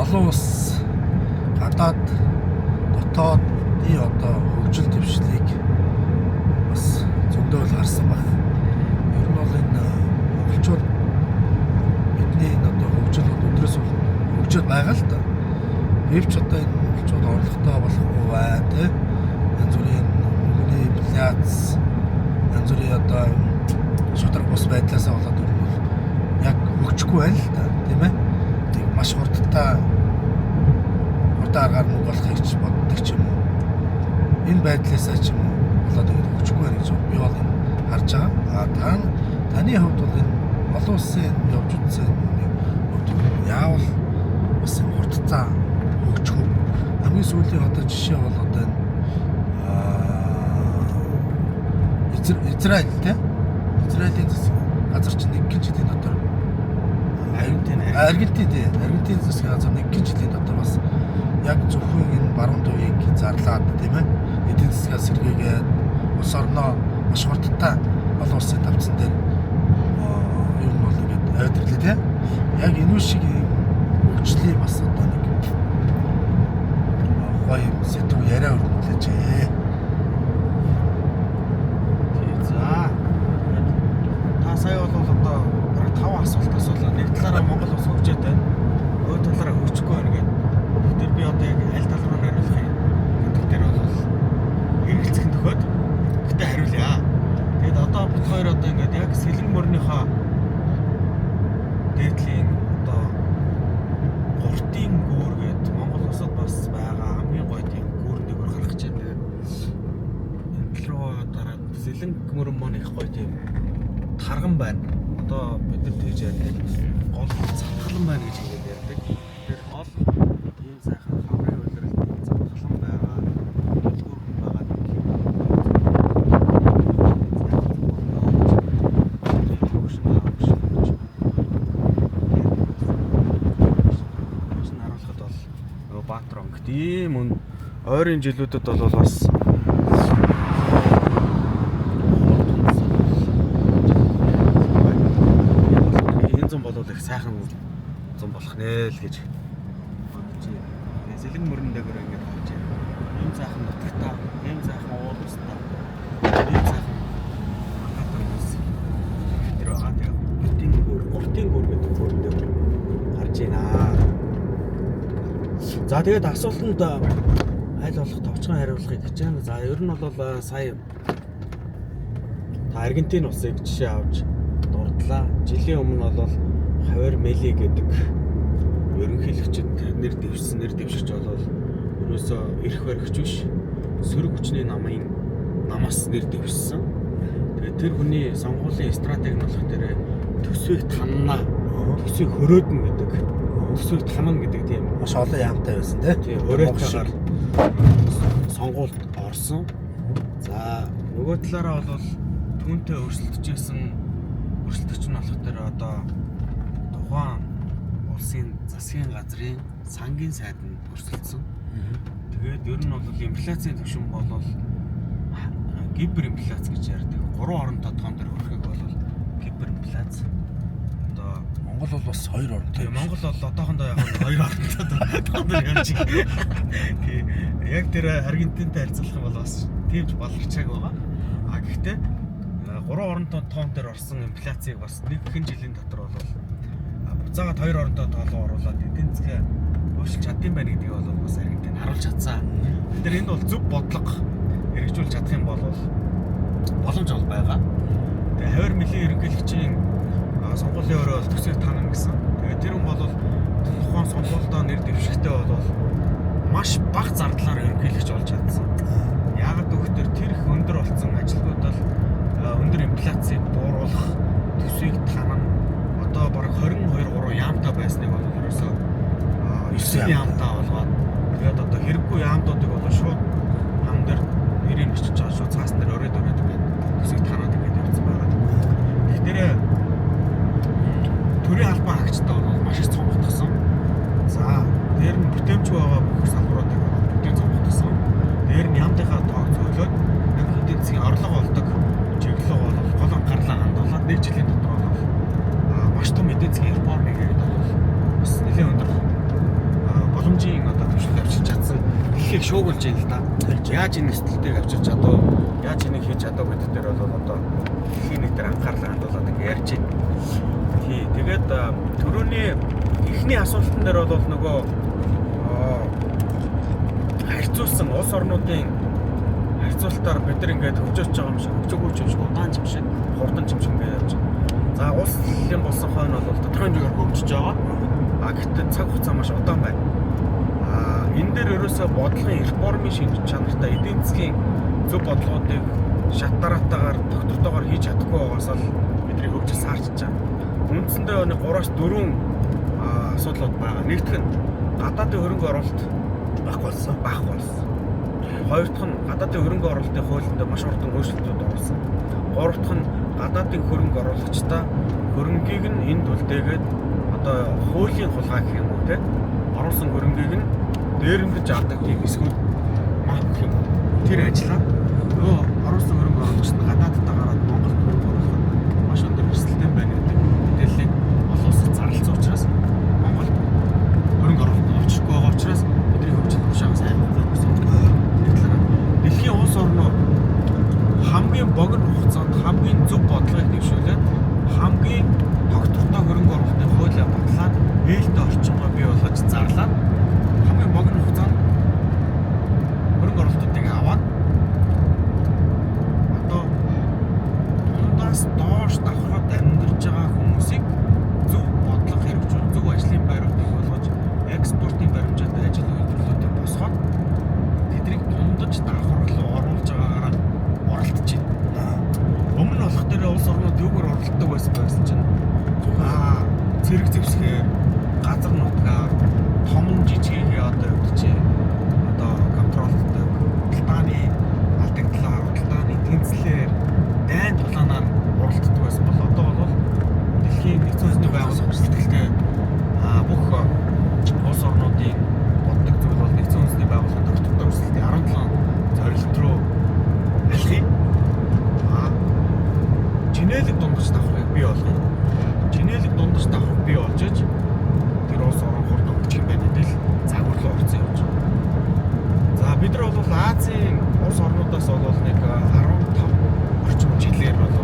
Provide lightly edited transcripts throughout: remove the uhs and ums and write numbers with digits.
Олон улс гадаад дотоодын одоо хөгжил дэвшлийг бас зөндөө л харсан баг. Ер нь бол энэ монголчууд бидний энэ одоо хөгжил бол өдрөөс хөгжөөд байгаа л да. Гэвч одоо энэ монголчууд орлоготой болохгүй байна тий. Янз бүрийн мөнгөний инфляц, янз бүрийн одоо шударга бус байдлаасаа болоод ер нь бол яг хөгжихгүй байна л да, тийм ээ. Тэг маш хурдтай хурдан аргаар мөнгө олохыг ч боддог ч юм уу. Энэ байдлаасаа ч юм уу болоод ингэж хөгжихгүй байна гэж би бол энэ харж байгаа. А та таны хувьд бол энэ олон улсын явж үзсэн энэ хувьд яавал бас юм хурдтай хөгжих үү? Хамгийн сүүлийн одоо жишээ бол одоо энэ Израиль тий. Израилийн засаг газар чинь нэг жилийн дотор Аргентин Аргентин тий. Аргентин засгийн газар нэг жилийн дотор бас яг зөвхөн энэ баруун төвийг зарлаад тийм ээ. Эдийн засгаас сэргээгээд улс орноо маш хурдтай олон улсын тавцан дээр ер нь бол ингээд аваад ирлээ тий. Яг энэ шиг ийм хөгжлийн бас одоо нэг гоё юм сэдв яриа өрнүүлээч ээ. Тий, за. Та сая бол одоо бараг 5 асуулт асуулаа. Нэг талаараа Монгол улс хөгжөөд байна. Нөгөө талаараа хөгжихгүй байна гэдэг. Тэгэхээр би одоо яг аль тал руу хариулах юм гэдэг дээр бол эргэлзэх төхөөд гэтээ хариулъя. Тэгээд одоо бит хоёр одоо ингээд яг сэлэн мөрнийхөө дээдлийн одоо гуртын гүүр гээд Монгол улсад бас байгаа хамгийн гоё тийм гүүр дээгүүр гарах гэж байна. Тэгээд энэ тал руу дараад сэлэн мөрөн маань их гоё тийм тарган байна. Одоо бид нар тэгж ярьдаг. Гол цатгалан байна гэж ингэж ярьдаг. Тэр гол ийм сайхан хаврын улиралд ийм цатгалан байгаа. Дэлгүүрхэн байгаа нэг юм. Харуулхад бол нөгөө Баатар онгот ийм ойрын жилүүдэд бол бас энэ зам бол их сайхан зам болох нэ л гэж бодож байна. Сэлэн мөрөн дээгүүр ингээд харж байна. Ийм сайхан нутагтай, ийм сайхан уул устай, ийм сайхан хатан ус тэр байгаа. Тэгээ гуртын гүр, гуртын гүр гэдэг гүрэн дээгүүр гарч байна. За тэгээд асуултанд аль болох товчхон хариулахыг хичээнэ. За ер нь бол сая та Аргентин улсыг жишээ авч дурдлаа. Жилийн өмнө бол Хавьер Мели гэдэг ерөнхийлөгчд нэр дэвшсэн, нэр дэвшигч бол ерөөсөө эрх баригч биш, сөрөг хүчний намын намаас нэр дэвшсэн. Тэгээд тэр хүний сонгуулийн стратеги нь болох тэр төсвийг таннаа, төсвийг хөрөөднө гэдэг, төсвийг танана гэдэг тийм Маш олон яамтай байсан тий. тийм өрөөтэйгээр сонгуульд орсон. За нөгөө талаараа бол түүнтэй өрсөлдөж байсан өрсөлдөгч нь болох тэр одоо тухайн улсын засгийн газрын сангийн сайд нь өрсөлдсөн. Тэгээд ер нь бол инфляцийн түвшин бол гиперинфляц гэж ярьдаг. 3 оронтой тоон дээр хүрэхийг бол гиперинфляц. Одоо Монгол бол бас 2 оронтой. Тэгээ Монгол бол одоохондоо яг нь 2 оронтой тоон дээр явж байгаа. Тий. Яг тэр Аргентинтэй харьцуулах юм бол бас тиймч баларчааг байгаа. А гэхдээ 3 оронтой тоон дээр орсон инфляцийг бас нэг хэн жилийн дотор бол буцаагаад 2 оронтой тоолоо оруулаад эдийн засгаа өөрчилж чаддсан байна гэдгийг бол бас Аргентин харуулж чадсан. Тэгэхээр энэ бол зөв бодлого хэрэгжүүлж чадах юм бол боломж бол байгаа. Тэгээ Хавьер Милийн ерөнхийлөгчийн сонгуулийн өрөө бол төсвийг танана гэсэн. Тэгээ тэр хүн бол тухайн сонгуульдаа нэр дэвшихтэй бол маш бага зардлаар ерөнхийлөгч болж чадсан. Яагаад гэвэл тэр их өндөр болсон ажилгүйд бол өндөр инфляцийг бууруулах төсвийг танана. Одоо бараг 22 3 яамтай байсныг бол ерөөсөө 9 яамтай болгоод тэгээд одоо хэрэггүй яамтуудыг бол шууд хам дээр нэрийг бичиж байгаа шууд цаасан дээр өрөөд өрөөд ингээд төсвийг танаад ингээд явцсан байгаа. Тэгэхээр төрийн албан хаагчтай бол маш их цомготгосон. За дээр нь бүтээмж байгаа бүх салбаруудыг бол бүгдийг цомготгосон. Дээр нь яамтынхаа тоог зөөлөөд яг эдийн засгийн орлого олдог чиглэл бол гол анхаарлаа хандуулаад нэг жилийн дотор бол маш том эдийн засгийн реформ хийгээд бол бас нэлээд өндөр Дэлхийг шуугуулж байна л да. Яаж энэ өсөлтийг авчирч чадав? Яаж энийг хийж чадав гэдэг дээр бол одоо дэлхийн нийтээр анхаарлаа хандуулад ингэ ярьж байна. Тий, тэгээд түрүүний эхний асуултан дээр бол нөгөө харьцуулсан улс орнуудын харьцуултаар бид нар ингээд хөгжөөж байгаа юм шиг, хөгжөөгүй юм шиг, удаан юм шиг, хурдан юм шиг ингээд явж байна. За улс юм болсон хойно бол тодорхой хэмжээгээр хөгжиж байгаа. А гэхдээ цаг хугацаа маш удаан байна. А энэ дээр ерөөсөө бодлогын реформын шинж чанартай эдийн засгийн зөв бодлогоодыг шат дараатаагаар тогтвортойгоор хийж чадахгүй байгаас л бидний хөгжил саарчж байгаа. Үндсэндээ нэг 3-4 асуудлууд байгаа. Нэгдүгээр нь гадаадын хөрөнгө оруулалт байхгүй болсон. Байхгүй болсон. Хоёр дахь нь гадаадын хөрөнгө оруулалтын хуулинд маш хурдан өөрчлөлтүүд оруулсан. Гурав дахь нь гадаадын хөрөнгө оруулагчдаа хөрөнгийг нь энд үлдээгээд одоо хуулийн хулгай гэх юм уу те оруулсан хөрөнгийг нь дээрэмдэж авдаг тийм эсгүүд мах гэх юм уу. Тэр ажиллаад нөгөө оруулсан хөрөнгө оруулагч нь гадааддаа гараад Монголд хөрөнгө оруулахад маш өндөр эрсдэлтэй байна гэдэг мэдээллийг олон улсад зарласан учраас Монголд хөрөнгө оруулалт олчихгүй байгаа учраас бидний хөгжил уршаагаас аймагтай гэсэн. Нэг талаараа дэлхийн улс орнууд хамгийн богино хугацаанд хамгийн зөв бодлогыг дэвшүүлээд хамгийн тогтвортой хөрөнгө оруулалтын хуулиа батлаад ээлтэй орчингоо бий болгож зарлаад хамгийн богино хугацаанд хөрөнгө оруулалтуудыг аваад одоо дундаас доош давхраад амьдарч байгаа хүмүүсийг зөв бодлого хэрэгжүүл, зөв ажлын байруудыг болгож экспортын баримжаатай ажил үйлдвэрлэлүүдийг босгоод тэднийг дундаж давхар руу оруулж байгаагаараа оролдож байна. Өмнө нь болох дээр улс орнууд юугаар оролддог байсан байсан чинь цэрэг зэвсгээр, газар нутгаар, том жижигээ одоо юу гэж одоо контролддог, худалдааны алдагдлаар, худалдааны тэнцлэр, дайн тулаанаар оролддог байсан бол одоо бол дэлхийн нэгдсэн үндэсний байгууллага бүртгэлтэй бүх улс орнуудын боддог зүйл бол нэгдсэн үндэсний байгууллагын тогтвортой өрсөлдлийн 17 зорилт руу алхах. Чинээлэг дундаж давхрыг бий болгоё. Чинээлэг дундаж давхрыг бий болж иж тэр улс орон хурдан хөгжих юм байна гэдэг л загвар руу орсон явж байгаа. За бид нар бол Азийн улс орнуудаас бол нэг 15 орчим жилээр бол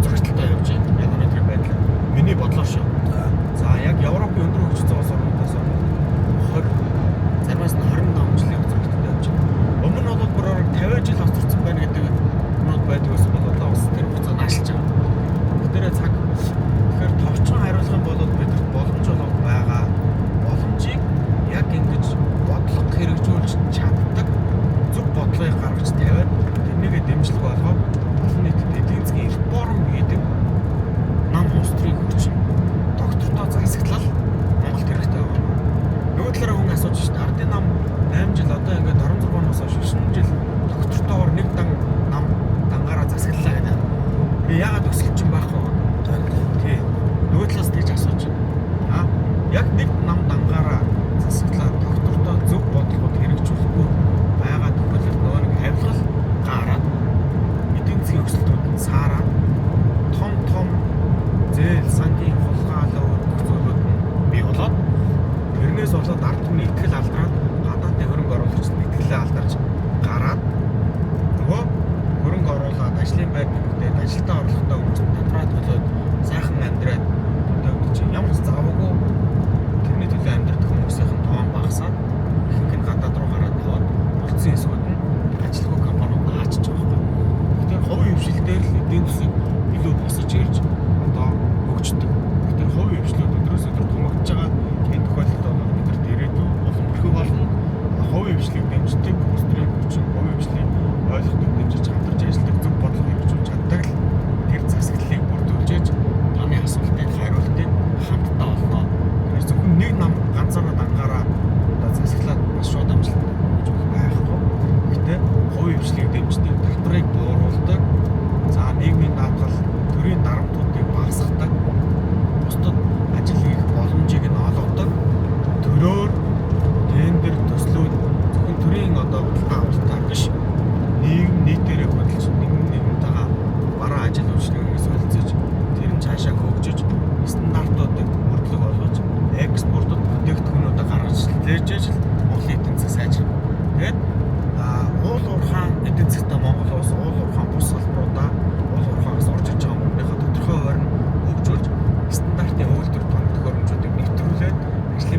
зөрчилтэй явж байна. Яг өнөөдрийн байдлаар. Миний бодлоор шүү. За яг Европын өндөр хөгжсөн улс орнуудаас бол 20, заримаас нь 25 жилийн зөрчилтэй явж байна. Өмнө нь бол бүр 50 жил хоцорсон байна гэдэг юмнууд байдаг байсан бол одоо бас тэр хугацаа наашилж байгаа. Тэгэхээр цаг тэгэхээр товчхон хариулах юм бол бидэрт боломж болоод байгаа. Боломжийг яг ингэж бодлого хэрэгжүүлж чаддаг зөв бодлогыг гаргаж тавиад тэрнийгээ дэмжлэг болгоод олон нийтэд эдийн засгийн реформ хийдэг нам улс төрийн хүчин доктортой засаглал Монголд хэрэгтэй байгаа. Нөгөө талаараа хүн асууж шít ардын нам 8 жил одоо ингээд 16 оноос хойш 9 жил доктортойгоор нэг дан нам дангаараа засаглалаа гэдэг. Тэгээ яагаад өсөлт чинь байхгүй вэ? Тий. Нөгөө талаас тэгж асууж байна. Яг нэг нам дангаараа засаглаа доктортой зөв бодлогод хэрэгжүүлэхгүй байгаа тохиолдолд нөгөө нэг авилгал гараад эдийн засгийн өсөлтүүд нь саараад том том зээл, сангийн хулгайлал бүх зүйлүүд нь бий болоод тэрнээс болоод ард түмний итгэл алдраад гадаадын хөрөнгө оруулагчид итгэлээ алдарч гараад нөгөө хөрөнгө оруулаад ажлын байр нэмэгдээд ажилтаа орлоготой хүмүүс татвараа төлөөд сайхан амьдраад одоо юу гэж ямар ч заваагүй тэрний төлөө амьдрах хүмүүсийн тоон багасаад ихэнх нь гадаад руу гараад яваад үлдсэн хэсгүүд нь ажилгүй компаниуд хаачиж байгаа байхгүй. Тэгэхээр хувийн хвшил дээр л эдийн засаг илүү босож ирж одоо хөгждөг. Тэгэхээр хувийн хвшлүүд өдрөөс өдөр томогдож байгаа энэ тохиолдолд бол бидэрт ирээдүй улам бүрхэг болно. Хувийн хвшлийг дэмждэг, улс төрийн хүчин хувийн хвшлийг ойлгодог, дэмжиж хамтарч ажилладаг, зөв бодлого хэрэгжүүлж чаддаг л тэр засаглалыг бүрдүүлж таны асуултыг хариултыг хамтдаа олно. Тэгэхээр зөвхөн нэг нам ганцаараа дангаараа одоо засаглаад бас шууд амжилттай гэж бол байхгүй. Гэхдээ хувийн хвшлийг дэмждэг, татварыг бууруулдаг, за нийгмийн даатгал, төрийн дарамтуудыг багасгадаг, бусдад ажил хийх боломжийг нь олгодог, төрөөр тендер төслүүд зөвхөн төрийн одоо худалдаа авалтаар биш нийгэм нийтээрээ хөдөлж нэгэн нэгэнтэйгээ бараа ажил үйлчлэгээ солилцож тэр нь цаашаа хөгжиж стандартуудыг мөрдлөг олгож экспортод бүтээгдэхүүнүүдээ гаргаж лээжээж л Монголын эдийн засаг сайжирна. Тэгээд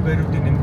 Перудын